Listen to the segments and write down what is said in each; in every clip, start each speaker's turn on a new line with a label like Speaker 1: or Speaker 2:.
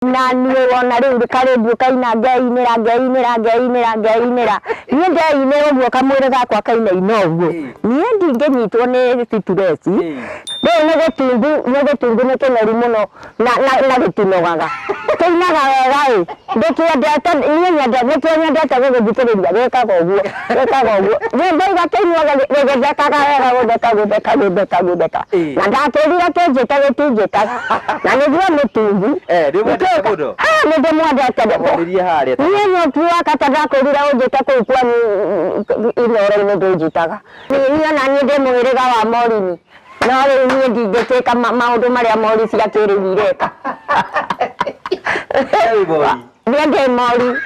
Speaker 1: Na niĩ wona rĩu karĩndiũ kaina, ngeinĩra, ngeinĩra, ngeinĩra, ngeinĩra. Niĩ ndeinĩra ũguo kamwĩrĩ gakwa kainaina ũguo. Niĩ ndingĩnyitwo nĩ stress. Rĩu nĩ gĩtungu, nĩ gĩtungu, nĩ kĩnoru mũno na gĩtinogaga. Kĩinaga wega ĩ, ndĩkĩendete niĩ nyendete, nĩkĩo nyendete gũgĩthikĩrĩria gĩkaga ũguo, gĩkaga ũguo. Niĩ ndauga kĩinuage gĩgĩthekaga wega gũtheka gũtheka gũtheka gũtheka. Na ndakĩrire kĩnjĩte gĩtinjĩtaga. Na nĩguo mũtungu.
Speaker 2: Eh, nĩũmwendete mũno?
Speaker 1: Ah, nĩ ndĩmwendete.
Speaker 2: Mwarĩrie harĩa.
Speaker 1: Niĩ nyũki waka ta ndakwĩrire ũnjĩte kũu kwanyu Inooro-inĩ ndũnjĩtaga. Niĩ ona niĩ ndĩ mũhĩrĩga wa Morini. No rĩu niĩ ndingĩkĩka maũndũ marĩa mori cia kĩrĩu ireka.
Speaker 2: Wĩ mori?
Speaker 1: Niĩ ndĩ mori.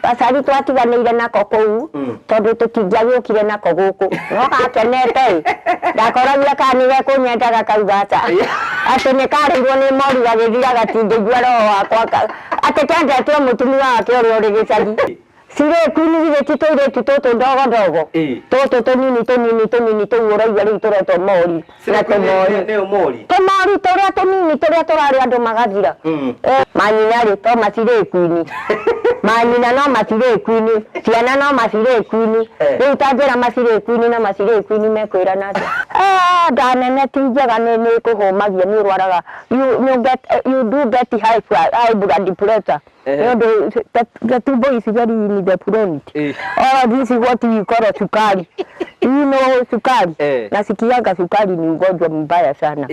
Speaker 1: Gacari twatiganĩire nako kũu tondũ tũtingĩagĩũkire nako gũkũ. No gakenete ĩ, ndakoragia kana nĩ gekũnyenda gakauga aca. Atĩ nĩ karĩirwo nĩ mori gagĩthira gatingĩigua roho wakwa atĩ kendete o mũtumia wake ũrĩa ũrĩ gĩcagi. Cirĩ queen githĩ ti tũirĩtu tũtũ ndogo ndogo? Tũtũ tũnini tũnini tũnini tũu ũraigua rĩu tũretwo mori na tũmori.
Speaker 2: Nĩo mori?
Speaker 1: Tũmori tũrĩa tũnini tũrĩa tũrarĩa andũ magathira. Manyina rĩ to macirĩ queen. Manyina no macirĩ queen, ciana no macirĩ queen. Rĩu ta njĩra macirĩ queen na macirĩ queen mekwĩrana atĩa? Ah, nda nene ti njega, nĩ ĩkũhũmagia, nĩ ũrwaraga. You do get high blood pressure. Nĩ ũndũ the tumbo is very in the front. All this what we call sukari. You know sukari? Nasikianga sukari ni ugonjwa mbaya sana.